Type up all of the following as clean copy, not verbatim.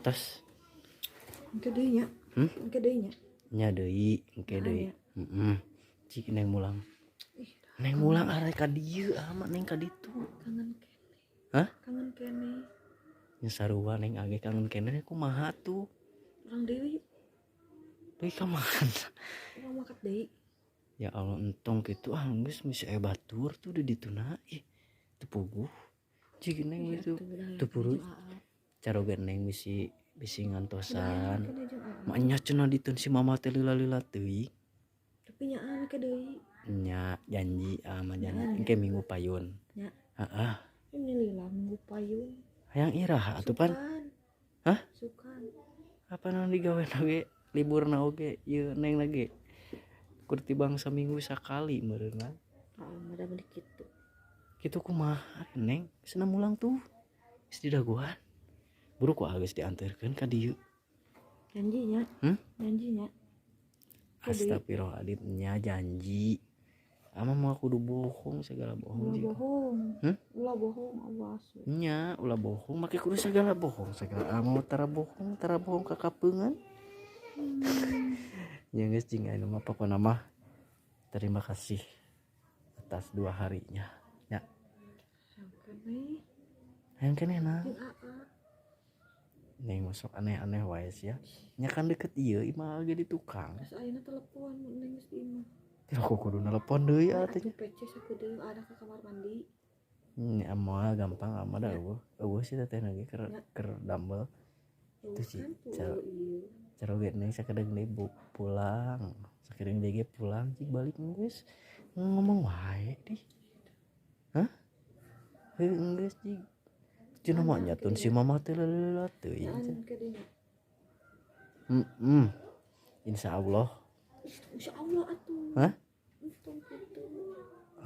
Tos. Engke deui nya. Hmm? Engke deui nya. Nya deui, engke deui. Nya. Heeh. Cik, Neng mulang. Ih, Neng mulang arek ka dieu ama Neng ka ditu. Kangen keneh. Hah? Kangen keneh. Nya sarua, Neng age kangen keneh, kumaha tuh? Urang deui. Deui ka mana? Urang makat deui. Ya Allah, entong kitu ah, geus misi aya batur tuh di dituna, ih, teu puguh. Cik, Neng Ih, itu atuh, udah teu puru. jeung Aa. Caroge Neng bisi bisi Udah ngantosan. keneh jeung Aa. Maknya cenah ditun si mama teh lila-lila teuing. Tapi nyaan ke deui. Nya janji ama janji Nyaan, engke minggu payun. Nya. Heeh. Ini lila minggu payun. Hayang iraha atuh pan? Sukan. Hah? Sukan. Apa naon digawe oge liburna oge ieu Neng lagi. Kur tibang saminggu sakali meureunna. Ah, mada meni kitu. Kitu kumaha, Neng? Cenah mulang tuh. Geus didagoan. Buru ku geus dianterkeun ka dieu. Janjinya. Hmm? Janjinya. Ke deui. Astagfirullahaladzim, nya janji. Ama mau kudu bohong segala bohong Ulah juga. Bohong. Hmm? Ulah bohong, awas. Nya ulah bohong, make kudu segala bohong segala ama tara bohong kakapeungan. Ya geus, cing, anu mah pokona mah terima kasih atas 2 harinya. Ya, Hayang keneh. Hayang keneh nah. Jeung Aa. Neng masuk aneh-aneh wae sih ya. Nya kan deket ieu imah ge di tukang. Terus ayeuna telepon mun Neng geus di imah. Tidak, kok kudu nelpon deui atuh nya. Atuh PC sakedeung ada ke kamar mandi. Nya moal gampang ama da euweuh. Euweuh sih teteh lagi keur Ya. keur damel. Tuh Itu sih, kan tuh cara ieu. Caroge Neng sakedeung deui pulang. Sakedeung deui ge pulang cik, balik geus ngomong wae dih. Hah? Heuh, geus cik. Cenah mah nyatun si mama teh leuleula teuing cenah. Nyaan ke deui nya. Heeh. Insyaallah. Ih, insyaallah atuh. Hah? Entong kitu.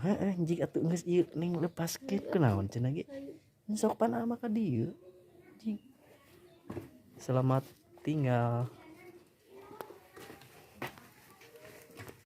Heeh, jik atuh geus ieu Neng lepaskeun kunaon cenah ge. Hayu. Sok pan ama ka dieu. Cik. Selamat tinggal.